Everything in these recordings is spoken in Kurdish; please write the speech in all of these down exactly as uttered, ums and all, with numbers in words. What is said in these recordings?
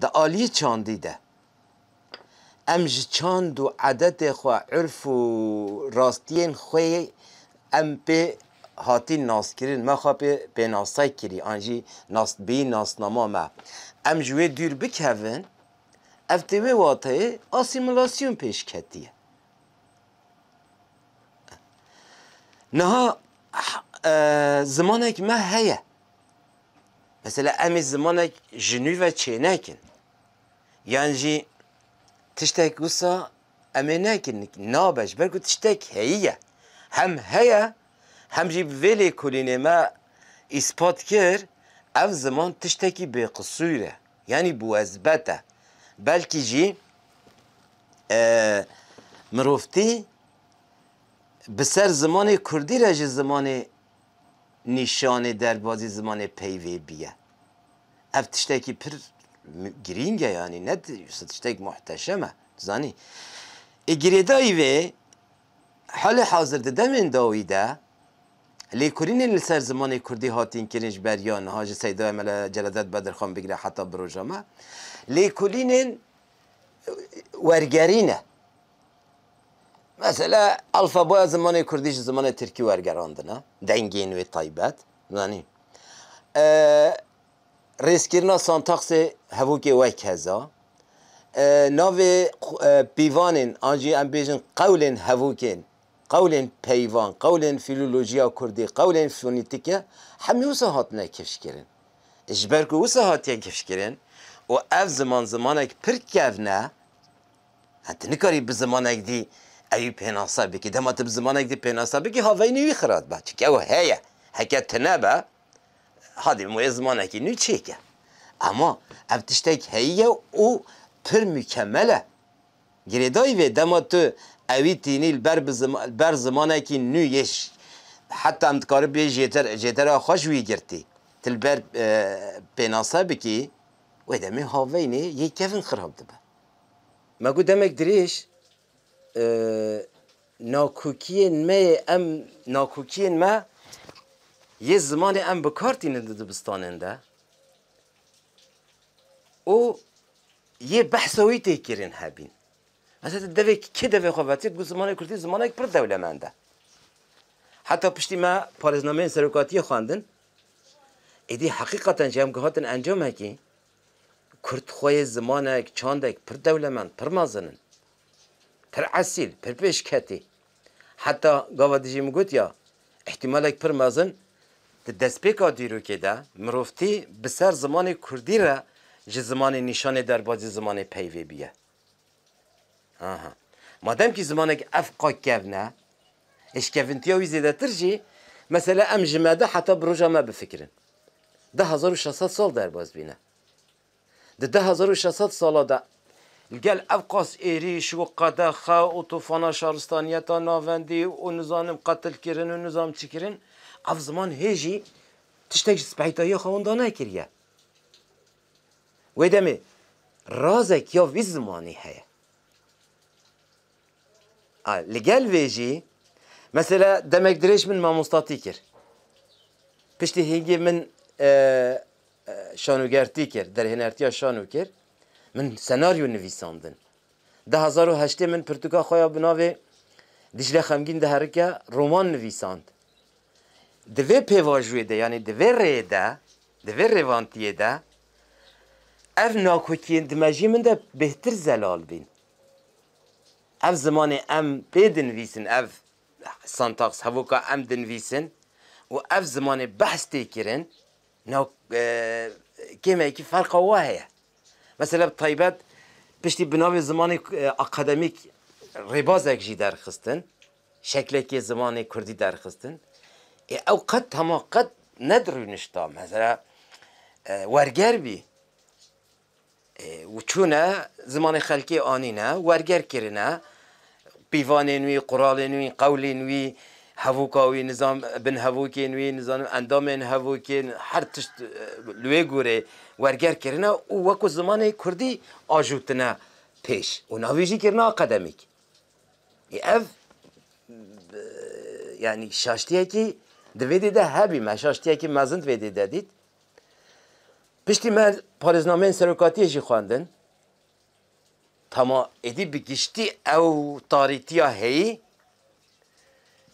Di aliyê çandî de, em ji çand û edetê xwe, urf û rastiyên xwe yê em pê hatîn naskirin, me xwe pê pênase kirî, an jî nasbî nasnama me. Em ji wê dûr bikevin, ev tê wê wateyê asîmilasyon pêş ketiye. Niha, e, zimanek me heye. Mesela em ê zimanek ji nû ve çênekin. Yan jî tiştek wisa em ê nekin, nabe, ji ber ku tiştek heyî ye. Hem heye, hem jî bi vê lêkolînê me îspat kir, ev ziman tiştekî bêqisûr e. Yanî biwezbet e. Belkî jî, e, mirovtî bi ser zimanê kurdî re ji zimanê nîşanê derbazî zimanê peyvê bîye. Ev tiştekî pir mi-, girîng e, yanî ne ti-, tiştek muhteşem e. Zanî. Ê girêdayî vê, halê hazir di demên dawî de lêkolînên li ser zimanê kurdî hatîn kirin ji beriya niha, ji Seydayê Mele Celadet Bedirxan bigire heta bi roja me. Lêkolînên wergerî ne. Mesela alfabeya zimanê kurdî ji zimanê tirkî wergerandine. Dengên wê taybet. Zanî. E, rêzkirina santaksê hevokê wek heza. E, navê, e, pîvanên, an jî em bêjin qewlên hevokên, qewlên peyvan, qewlên fîlolojiya kurdî, qewlên fonetîke, hemî wisa hatine kifşkirin. Ji ber ku wisa hatiye kifşkirin û ev ziman zimanek pir kevn e, ha, tu nikarî bi zimanek dî ewî pênase bikî. Dema tu bi zimanek dî pênase bikî, haveynî wî xirab be. Çike ew heye. Heke tune be, hadî wê zimanekî nû çêke. Ama ev tiştek heyî ye û pir mukemel e. Girêdayî vê dema tu ewî tînî li ber bi zima-, li ber zimanekî nû yê ş-, heta em dikaribê jêtir, jêtera xwe ji wî girtî. Tu li ber, e, pênase bikî, wê demê haveynê yê kevin xirab dibe. Me got demek dirêj, e, nakokiyên me yê em, nakokiyên me yê zimanê em bi kar tînin di dibistanên de. Û yê behsa wî tê kirin hebîn. Mesela devê, kê devê xwe vetit, got zimanê kurdî zimanek pir dewlemend e. Heta piştî me parêznameyên serokatiyê xwendin, êdî heqîqeten jî em gihatin encamekî, kurd xwe yê zimanek, çandek pir dewlemend, pir mezin in. Pir esîl, pir pêşketî. Heta gava dijî min gotiya, îhtîmalek pir mezin di destpêka dîrokê de mirovtî bi ser zimanê kurdî re ji zimanê nîşanê derbazî zimanê peyvê bûye. Aha. Madem kî zimanek ev qa kevn e, êşkevintiya wî zêdetir jî, mesela em ji me de heta bi roja me bifikirin. Du hezar û şeş sed sal derbas bîne. Di du hezar û şeş sed sala de li gel ev qas êrîş û qedexe û tufana şaristaniyeta navendî û nizanim qetilkirin û nizam çi kirin, ev ziman hê jî tiştek ji spehîtahiya xwe winda nekiriye. Wê demê razek ya vî zimanî heye. A, li gel vê jî, mesela demek dirêj min mamostatî kir. Piştî hingê min, e, e, şanogertî kir, derhênertiya şano kir. Min senaryo nivîsandin. Du hezar û heştê min pirtûka xwe ya bi navê Dicle Xemgîn Diherike roman nivîsand. Di vê pêvajoyê de, yanî di vê rêyê de, di vê rêvantiyê de, ev nakokiyên di mejiyê min de bêhtir zelal bîn. Ev zimanê em pê dinivîsin, ev sentaks, hevoka em dinivîsin û ev zimanê behs tê kirin, nav, e, kêmeyekî ferqa wa heye. Mesela bi taybet piştî bi navê zimanê, e, akademîk rêbazek jî derxistin, şeklekê zimanê kurdî derxistin. Ê, ew qet hema qet nedirûnişta. Mesela, e, werger bî. Ê, û çûne zimanê xelkê anîne, werger kirine, pîvanên wî, quralên wî, qewlên wî, hevoka wî, nizam, binhevokên wî, nizanim endamên hevokên, her tişt, e, li wê gorê werger kirine û wekû zimanê kurdî ajotine pêş û navê jî kirine akademîk. Ê, ev, e, yanî şaştiyekî di vê dê de hebî, me şaştiyekî mezin di vê dê de dît. Piştî me parêznameyên serokatiyê jî xwendin. Tama êdî bi giştî ew tarîtiya heyî,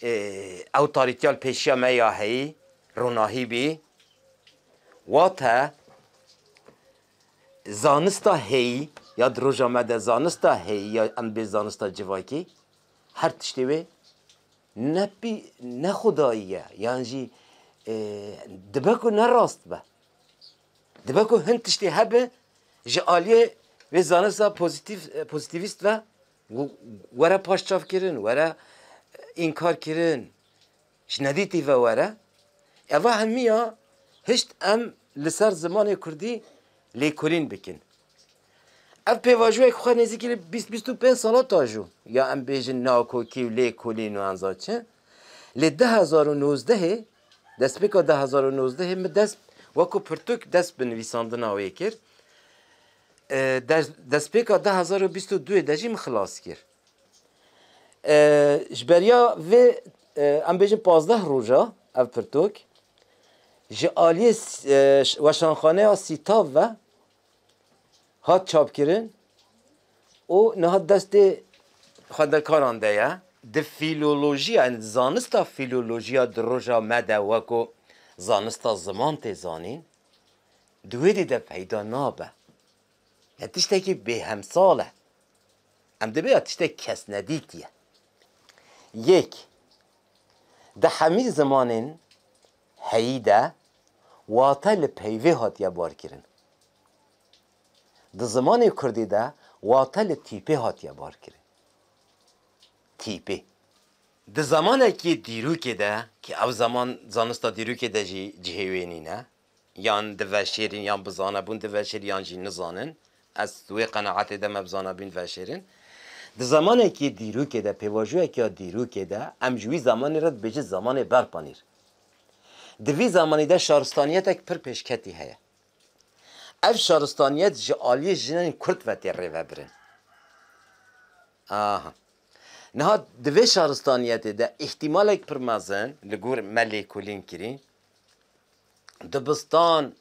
e, ew tarîtiya li pêşiya me ya heyî ronahî bî. Wate zanista heyî ya di roja me de zanista heyî ya em bê zanista civakî her tiştê wê ne pî-, ne xwedayî ye, yan jî, e, dibe ku ne rast be. Dibe ku hin tiştê hebe ji aliyê vê zanista pozîtîf-, pozîtîvîst ve gu-, were paşçavkirin, were, e, înkarkirin, ji nedîtî ve were. Eva hemiya hişt em li ser zimanê kurdî lêkolîn bikin. Ev pêvajoyek xwe nêzîkî li bîst bîst û pênc sala tajo ya em bêjin nakokî û lêkolîn û enza çi. Lê du hezar û nozdehê, destpêka du hezar û nozdehê min dest wekû pirtûk dest bi nivîsandina wê kir. E, des-, destpêka du hezar û bîst û duyê de jî min xilas kir. E, ji beriya vê, e, em bêjin pazdeh roja ev pirtûk ji aliyê s-, e, ş-, weşanxaneya Sîtav ve hat çapkirin û niha destê xwendekaran de ye. Di fîlolojiya, yani zanista fîlolojiya di roja me de weko zanista ziman tê zanîn, di wê dî de peyda nabe. Ya tiştekî bêhemsal e. Em dibê ya tiştek kesnedîtî ye. Yek, di hemî zimanên heyî de wate li peyvê hatiye barkirin. Di zimanê kurdî de wate li tîpê hatiye barkirin. Tîpê. Di zamanekî dîrokê de, ki ev zaman zanista dîrokê de jî cihê wê nîne, yan diveşêrin, yan bi zanebûn diveşêrin, yan jî nizanin. Ez wê qenaetê de me bi zanebûn veşêrin. Di zamanekî dîrokê de, pêvajoyekî ya dîrokê de, em ji wî zamanê re dibêjin zamanê berpanîr. Di vî zamanî de şaristaniyetek pir pêşketî heye. Ev şaristaniyet ji aliyê jinên kurd ve tê rêvebirin. Aha. Niha di vê şaristaniyetê de îhtimalek pir mezin, li gor me lêkolîn kirî, dibistan,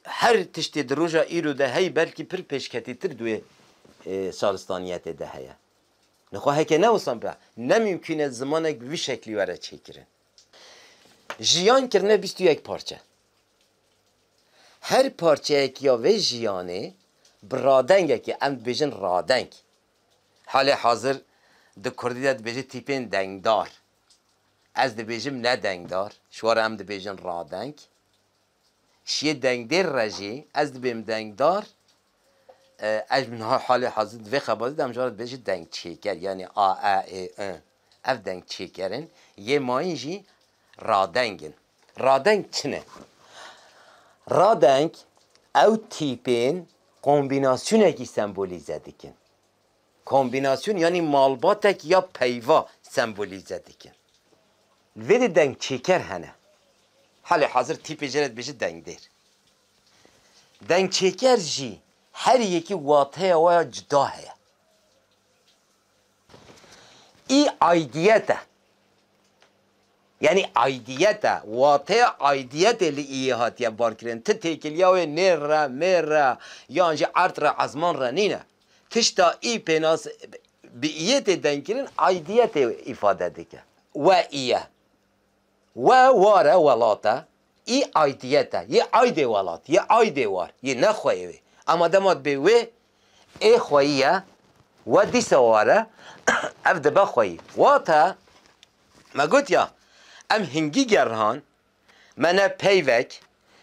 her tiştê di roja îro de heyî belkî pir pêşketîtir di wê, e, şaristaniyetê de heye. Nixwe heke ne wisa be, ne mimkûn e zimanek bi vî şeklî were çêkirin. Jiyan kirine bîst û yek parçe. Her parçeyek ya vê jiyanê bi radengekê, em dibêjin radeng. Halê hazir di kurdî de dibêje tîpên dengdar. Ez dibêjim nedengdar, ji we re em dibêjin radeng. Ji yê dengdêr re jî ez dibêm dengdar, e, ez min ha-, halê hazir di vê xebatê de em ji re dibêjin dengçêker, yanî a, e, ê, i. Ev dengçêker in. Yê mayîn jî radeng in. Radeng çi ne? Radeng ew tîpên kombînasyonekî sembolîze dikin. Kombînasyon, yanî malbatek ya peyva sembolîze dikin. Li vê de dengçêker hene. Halê hazir tîpê jê re dibêje dengdêr. Dengçêker jî her yekî wateya waya cuda heye. Î aidiyet e. Yanî aidiyet e, wateya aidiyetê li iyê hatiye barkirin. Ti têkiliya wê nêr re, mêr re, yan jî erd re, ezman re nîne. Tişta î pênas bi iyê tê dengkirin, aidiyetê îfade dike. We î ye. We war e, welat e. Î aidiyet e. Yê aidê welat, yê aidê war, yê ne xweyê wê. Ama dema dibê wê, ê xweyî ye, we dîsa war e, ev dibe xweyî. Wate, me got ya, em hingî gerhan, me ne peyvek,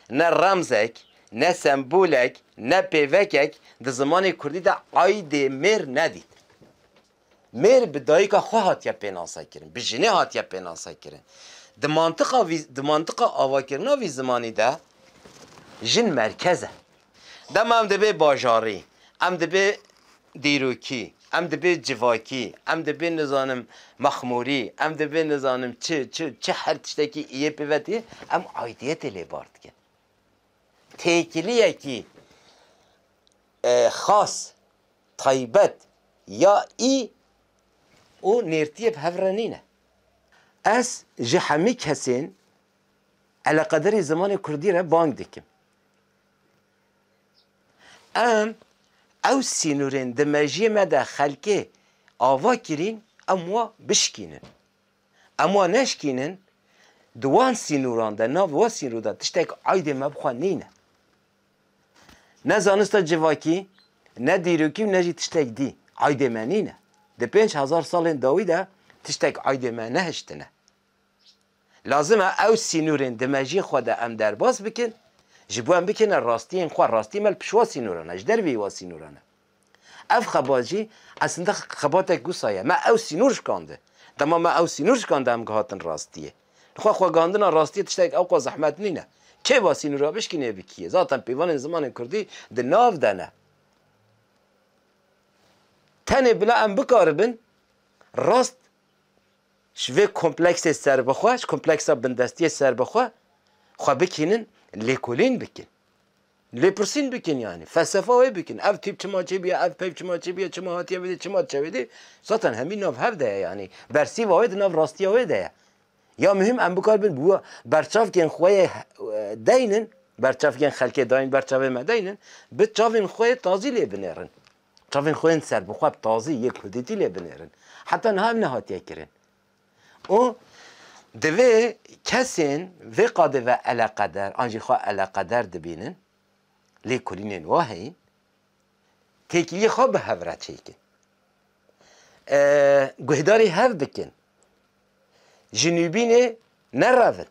ne remzek, ne sembolek, ne pêvekek di zimanê kurdî de aidê mêr nedît. Mêr bi dayika xwe hatiye pênasekirin, bi jinê hatiye pênasekirin. Di mantiqa vî, di mantiqa avakirina vî zimanî de jin merkez e. Dema em dibê bajarî, em dibê dîrokî, em dibê civakî, em dibê nizanim mexmûrî, em dibê nizanim çi, çi, çi her tiştekî iyê pêvetî, em aidiyetê lê bar dikin. Têkiliyekî, e, xas, taybet ya î û nêrtiyê bi hev re nîne. Ez ji hemî kesên eleqederî zimanê kurdî re bang dikim. Em ew sînorên di mejiyê me de xelkê ava kirîn, em wa bişkînin. Em wa neşkînin, di wan sînoran de, nav wa sînor de tiştek aydê me bi xwe nîne. Ne zanista civakî, ne dîrokî û ne jî tiştek dî aydê me nîne. Di pênc hezar salên dawî de tiştek aydê me nehiştine. Lazim e ew sînorên di mejiyê xwe de em derbas bikin, ji bo em bikine rastiyên xwe. Rastî me li pişwa sînoran e, ji derveyî wa sînoran e. Ev xebat jî eslinde xebatek wisa ye. Me ew sînor şikandi. Dema me ew sînor şikandi, em gihatin rastiyê. Li xwe xwegihandina rastiyê tiştek ewqas zehmet nîne. Kê va sînora bişkînê bi kî ye? Zaten pêvanên zimanên kurdî di nav de ne. Tenê bila em bikaribin rast ji vê kompleksê serbixwe, ji kompleksa bindestiyê serbixwe, xwe bikînin, lêkolîn bikin. Lêpirsîn bikin yanî. Felsefa wê bikin. Ev tîp çima çêbûye, ev peyv çima çêbûye, çima hatiye vêdê, çima diçe vêdê. Zaten hemî nav hev de ye yanî. Bersîva wê di nav rastiya wê de ye. Ya muhîm em bikaribin bi berçavkên xwe yê, e, deynin, berçavkên xelkê dayîn, berçavê me deynin, bi çavên xwe yê tazî lê binêrin. Çavên xwe yên serbixwe bi tazî yê kurdîtî lê binêrin. Heta niha ev nehatiye kirin. Û divê kesên vê qadê ve eleqeder, an jî xwe eleqeder dibînin, lêkolînên wa heyîn, têkiliyê xwe bi hev re çêkin. E, guhdarî hev bikin. Ji nûbînê nerevin.